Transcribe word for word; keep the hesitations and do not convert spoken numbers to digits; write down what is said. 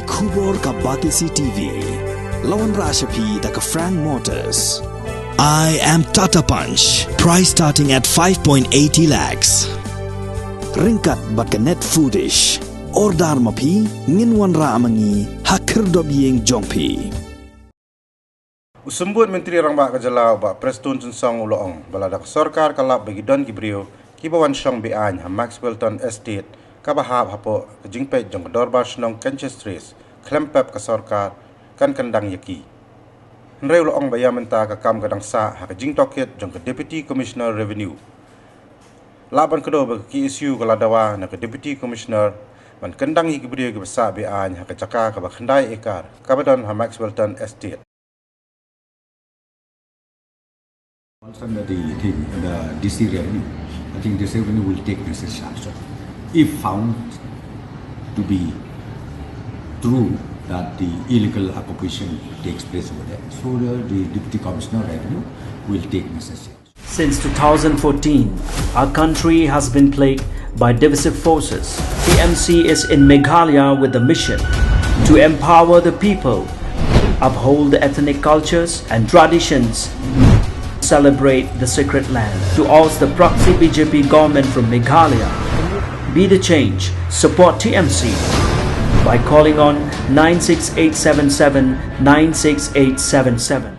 Khubor ka Batesi T V. La wanrah sha phi da ka Frank Motors. I am Tata Punch. Price starting at five point eighty lakhs. Ryngkat bad ka Net Foodish. Order ma phi, ngin wanrah ma ngi ha khyrdop ïing jong phi. U Symbud Myntri Rangbah ka jylla, u Bah Prestone Tynsong, u la ong ba lada ka sorkar ka lap ba ki don ki briew kiba wan shong be-aiñ ha Maxwellton Estate kaba hap hapoh ka jingpeit jong ka Dorbar Shnong Canchestries khlem pep ka sorkar, kan kyndang ïa ki. Hynrei u la ong ba ïa mynta ka kam ka dang sah ha ka jingtohkit jong ka Deputy Commissioner Revenue. Lah ban kdew ba ka K S U ka la dawa na ka Deputy Commissioner ban kyndang ïa ki briew kiba sah be-aiñ ha ka jaka kaba khyndai ekar kaba don ha Maxwellton Estate. Falls under the thing, the D C revenue. I think D C revenue will take necessary action. If found to be true that the illegal appropriation takes place over there, so the, the Deputy Commissioner Revenue will take necessary action. Since two thousand fourteen, our country has been plagued by divisive forces. T M C is in Meghalaya with the mission to empower the people, uphold the ethnic cultures and traditions, celebrate the sacred land. To oust the proxy B J P government from Meghalaya, be the change. Support T M C by calling on nine six eight seven seven nine six eight seven seven.